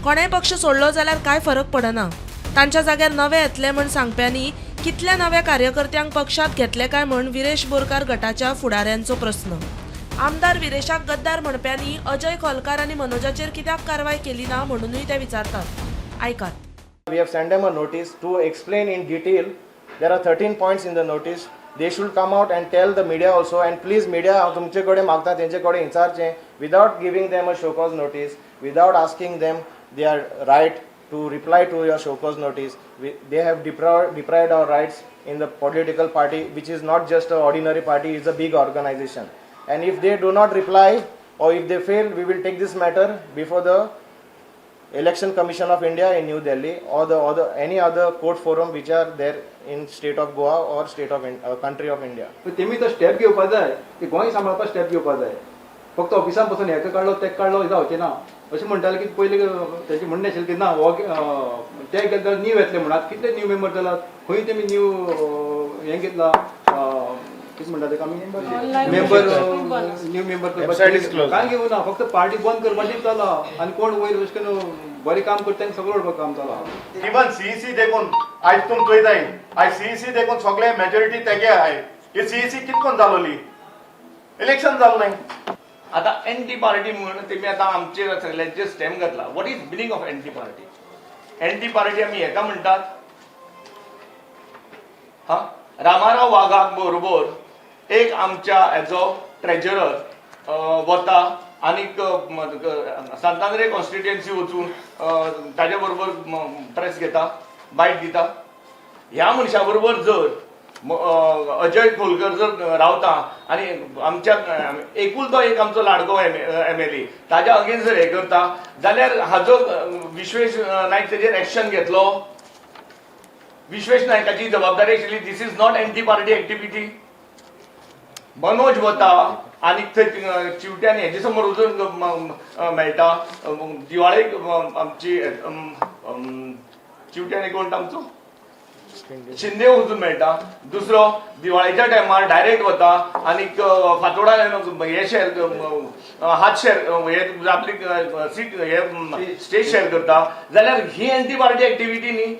कोणेय पक्ष सोडलो जाल्यार कांय फरक पडना. तांच्या जाग्यार नवे येतले म्हण सांगप्यांनी कितल्या नव्या कार्यकर्त्यांक पक्षात घेतले काय म्हण विरेश बोरकार गटाच्या फुडाऱ्यांचो प्रस्न. आमदार विरेशाक गद्दार म्हणप्यांनी अजय खोलकार आनी मनोजाचेर कित्याक कारवाय केली ना म्हणूनय ते विचारतात. आयकात. We have sent them a notice to explain in detail. There are 13 points in the notice. They should come out and tell the media also. And please, media, हांव तुमचे कडेन मागता, तेंचे कडेन विचारचें without giving them a show cause notice, without asking them their right to reply to your show cause notice. They have deprived our rights in the political party, which is not just an ordinary party, it's a big organization. And if they do not reply or if they fail, we will take this matter before the Election Commission of India in New Delhi or the other any other court forum which are there in state of Goa or state of country of India. तेमी तो step घेवपा जाय की गोंय सांबाळपाक step घेवपा जाय. फक्त ऑफिसान बसून हेका काडलो, तेका काडलो जावचें ना. अशें म्हणटाले की पयलीं तेचें म्हणणें आशिल्लें की ना, हो ते गेले जाल्यार नीव येतले म्हणून. आतां कितले न्यू मेंबर जाल्यात? खंय तेमी न्यू हें घेतला, कितें म्हणटा तेका आमी, member, new member? Website is closed. कांय घेवना, फक्त पार्टी बंद करपाची चला आनी कोण वयर अशें करून बरें काम करता तांकां सगळें उडोवपाक काम चला. इवन सीईसी देखून आयज तुम चोयताय, आयज सीईसी देखून सगळे मेजॉरिटी तेगे आहाय. ही सीईसी कितकोन जालोली? इलेक्शन जालें न्हय. आता एंटी पार्टी म्हणून तेमी आतां आमचेर सगल्यांचेर स्टॅम्प घातला. What is meaning of anti party? Anti party आमी हेका म्हणटात हा, रामाराव वाघाक बरोबर एक आमच्या हेजो ट्रेजरर वता आनीक सांतांद्रे कॉन्स्टिट्युएन्सी वचून ताजे बरोबर प्रेस घेता, बायट दिता. ह्या मनशा बरोबर जर अजय खोलकर जर रावता आनी आमच्या एकूल तो एक आमचो लाडको एमएलए, ताज्या अगेन्स्ट जर हे करता जाल्यार हाजो विश्वेश नायक तेजेर एक्शन घेतलो? विश्वेश नायकाची जबाबदारी आशिल्ली. This is not anti party activity. Manoj वता आनी थंय चिवट्यान हेजे समोर वचून मेळटा दिवाळेक. आमची चिवट्यानी कोण आमचो शिंदे वचून मेळटा. दुसरो दिवाळेच्या टायमार डायरेक्ट वता आनीक फातोडा हे शेअर, हात शेअर, हे आपली सीट, हे स्टेज शेअर करता जाल्यार ही एंटी पार्टी एक्टिविटी न्ही.